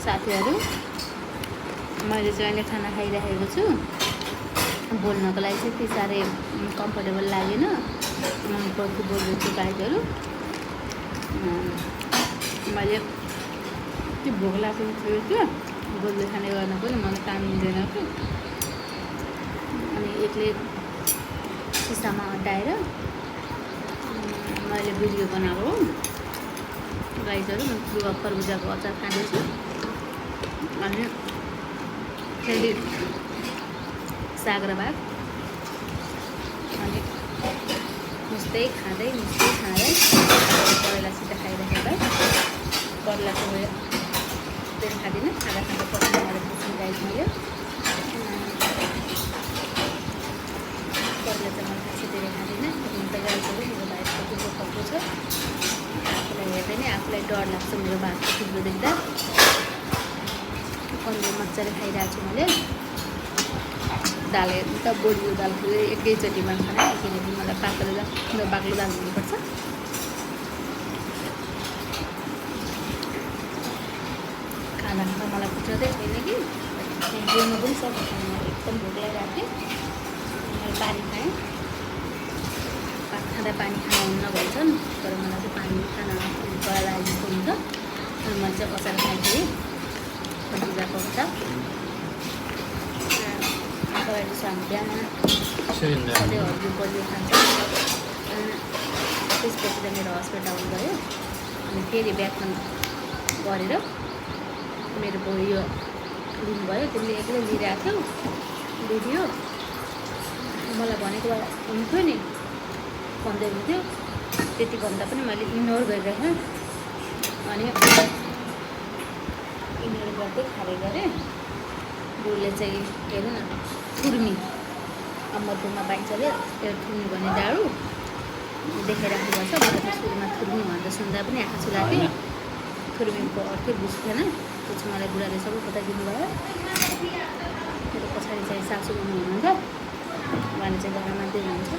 साथीहरू मैले चाहिँ अहिले खाना खाइरहेको छु। बोल्नको लागि चाहिँ त्यति साह्रै कम्फर्टेबल लागेन, पछि बोल्दैछु गाइजहरू। मैले त्यो भोक लाग्नु थियो त्यो बोल्दै खाने गर्न पनि मलाई काम मिल्दैन कि। अनि एक्लै सिसामा अड्डाएर मैले भिडियो बनाएको गाइजहरू। म खरबुजाको अचार खाँदैछु अनि फेरि साग र भात अनि मुस्दै खाँदै करेलासित खाइरहेको भाइ। करेला चाहिँ मैले धेरै खाँदिनँ, खाँदा पसन्द गरेको गाइज मैले। करेला चाहिँ मैले खासै धेरै खाँदिनँ। त गाइजहरू मेरो भाइको थुप्रो खप्पो छ, आफूलाई हेर्दै नै आफूलाई डर लाग्छ मेरो भातको थुप्रो देख्दा। करेला मजाले खाइरहेको छु मैले। दाल त बोलियो दाल फेरि एकैचोटिमा खाना, किनकि मलाई बाक्लो दाल हुनुपर्छ। खाना मलाई पुछ्दै छैन कि बोल्नु पनि सक्छ, मलाई एकदम भोक लागिरहेको थियो। मैले पानी खाएँ, भात खाँदा पानी खान हुन्न भन्छन्, तर मलाई चाहिँ पानी खान गएर लागेको हुन्छ। अनि मैले चाहिँ अचार खाइदिएँ, खरबुजाको अचार। तपाईँहरू हामी बिहान सधैँ हल्दी बलियो खान्छ। त्यसपछि त मेरो हस्बेन्ड आउनु गयो, अनि फेरि व्याख्यान गरेर मेरो यो लिनुभयो। त्यसले एक्लै लिइरहेको थियो भिडियो। मलाई भनेको भए हुन्थ्यो नि, भन्दै हुन्थ्यो। त्यति भन्दा पनि मैले इग्नोर गरिरहेँ। अनि इग्नोर गर्दै खाँदै गरेँ। बुढोले चाहिँ हेर्नु न, थुर्मी अमरपुरमा पाइन्छ अरे त्यो थुर्मी भन्ने डाडु देखाइराख्नुपर्छ। मलाई चाहिँ सुरुमा थुर्मी भन्दा सुन्दा पनि आँखा चुलाएको थियो। थुर्मीको अर्थै बुझ्थेन। त्यो चाहिँ मलाई बुढाले सबै बताइदिनु भयो। मेरो पछाडि चाहिँ सासू हुनुहुन्छ, उहाँले चाहिँ घरमा मान्दै हुनुहुन्छ।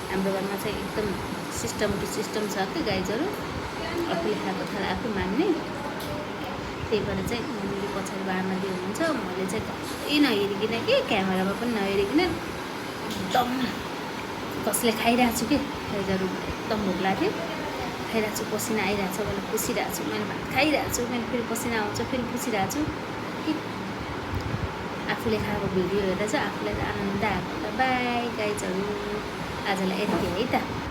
हाम्रो घरमा चाहिँ एकदम सिस्टम टु सिस्टम छ कि गाइजहरू। आफूले खाएको थाहा आफू मान्ने। त्यही भएर चाहिँ मम्मीले पछाडि बारमा दिए हुनुहुन्छ। मैले चाहिँ कहीँ नहेरिकन कि क्यामेरामा पनि नहेरिकन एकदम कसले खाइरहेको छु कि गाइजहरू। एकदम भोक लाग्यो, खाइरहेको छु, पसिना आइरहेको छ, मैले पुसिरहेको छु। मैले भात खाइरहेको छु, मैले फेरि पसिना आउँछ, फेरि पुसिरहेको छु कि आफूले खाएको भिडियो हेर्दा चाहिँ आफूलाई आनन्द आएको। बाई गाइजहरू, आजलाई यति है त।